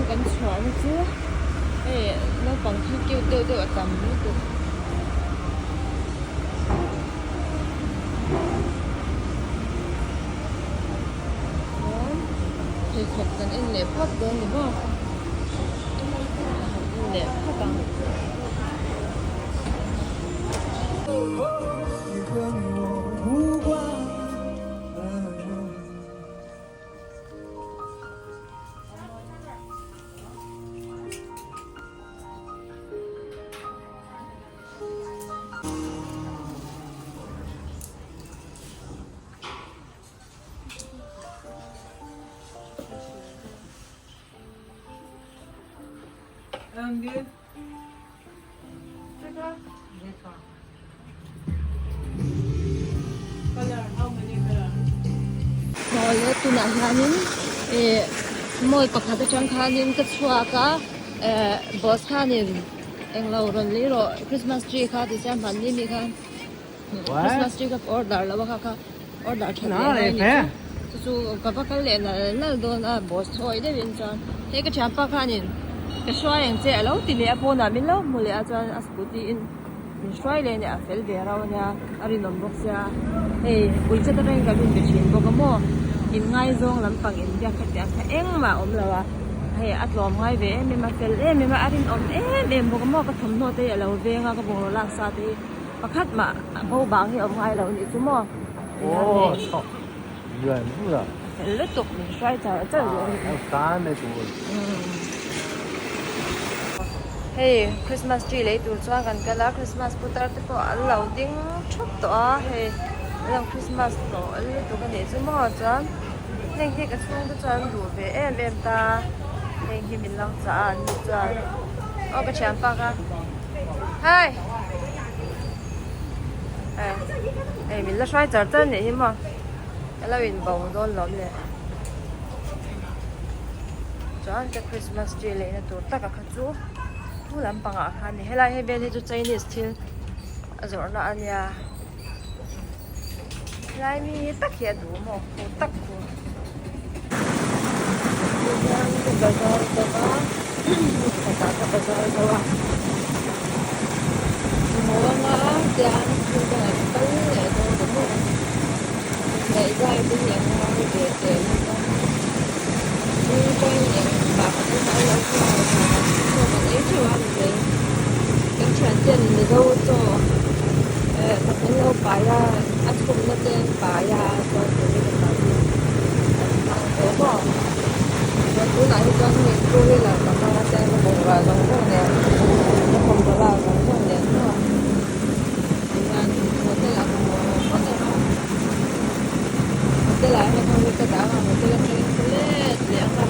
kan chhuahna chu hei naupang khi cute deuh deuh a tam lutuk. Chuan pheikhawk kan en leh phawt dawn ni maw en leh phawt ang. Awle tunah hianin ih mall pakhat atang khanin ka chhuak a eh boss khanin englo rawn lei rawh christmas tree kha ti sia hmanni mi khan christmas tree kha ka order lo a kha kha order that leh ngai a ni chu chu chu ka va kal leh nal nal dawn a boss thawi deuhin chuan hei ka thianpa khanin ka hruai ang che a lo ti leh a pawnah min lo hmu leh a chuan a scooty in min hruai leh a nia a fel ve rau a nia a rinawm bawk sia hei uichhet atangin kan inbe thin bawk a maw inngaizawng lampang inbiak kha tiang kha engmah a awm lo a hei a tlawm ngai ve em em a fel em em a a rinawm em em bawk a maw ka thawmhnaw te hi a lo veng a ka bungraw lak sa te hi pakhat mah a bo bang hi a awm ngai lo a nih chu maw a fel lutuk min hruai char char duh a ni. Hei Christmas tree lei tur chuan kan kal a Christmas putar te pawh an lo ding thup tawh a hei an lo Christmas tawh lutuk a nih chu maw chuan heng hi ka chhung te chuan an duh ve em em ta heng hi min lo chah a an ni chuan aw ka thianpa kha hei hei min la hruai char char nih hi maw ka lo in bo dawn lawm le. Chuan ka Christmas tree leina tur taka kha chu thu lampangah khan a ni helai hei vel hi chu Chinese thil a zawrhna a nia helai mi tak hi a duh maw khu tak khu tihian ka bazar zo a khatah ka bazar zo a maw anga tian thil dangah ka kal leh dawn a maw. Ngaihzai te hi an ngai ve teh lawk a, tin training pah kan awm a lo chuan chaw kan ei theuh a ni mai. Kan thian ten Mizo chaw eh kan lo pai a, a chhumna te an pai a chuan tui kan kan hmang ve maw. Chuan tunah hi chuan hei two wheeler ka hmang a chuan ka bungrua zawng zawng nen ka thawmhnaw lak zawng zawng nen maw. Tihian hotel ah ka haw phawt ang a hotel ah hian ho hi ka dah ang a hotel atangin ka let leh ang a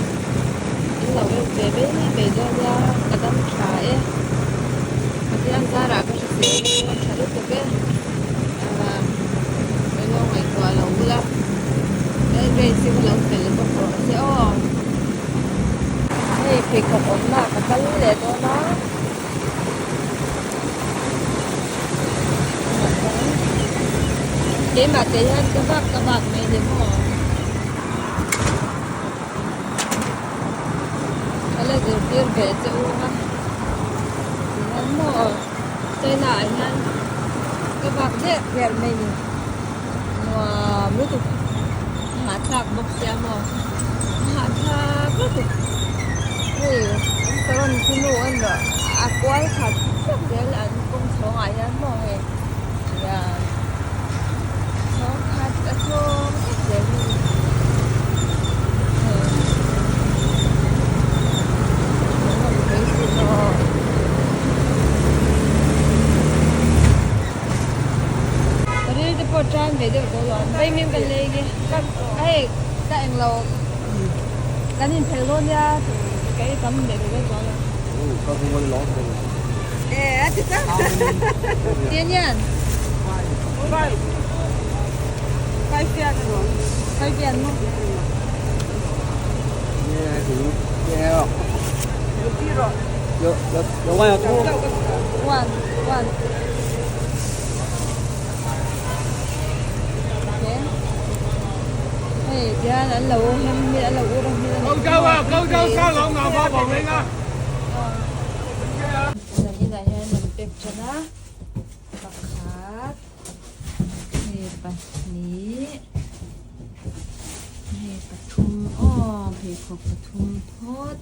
in lo en ve mai mai dawn nia ka dam tha e Pathian zarah ka hrisel a tha lutuk e ah eng aw ngaihtuah lo bula Grace hi ka lo fel bawk rawh se aw hei pheikhawk awmna ah ka kal leh dawn a. Keimah te hian ka vak ka vak mai ni maw? Ka la zirtir ve che u a tihian maw China ah hian ka vak der der mai ni nuam lutuk a hahthlak bawk sia maw a hahthlak lutuk hei an saron khi nu an rawh a kual khat vek zel an kawng chhawng ah hian maw hei hian chhawng khat a chhawng vek zel hi hei hmuhnawm thei si maw. Ril te pawh tan ve deuh tawh lo an vaimim kan lei nge ka hei ka englo kan inphelh dawn nia ka ei tam leh duh dawn chuang lo. Tian yan One one Okay. Hei tihian an lo hem hi an lo ur a hmel a nih Zan inah hian an pack tan a pakhat hei pahnih hei pathum aw pheikhawk pathum phawt.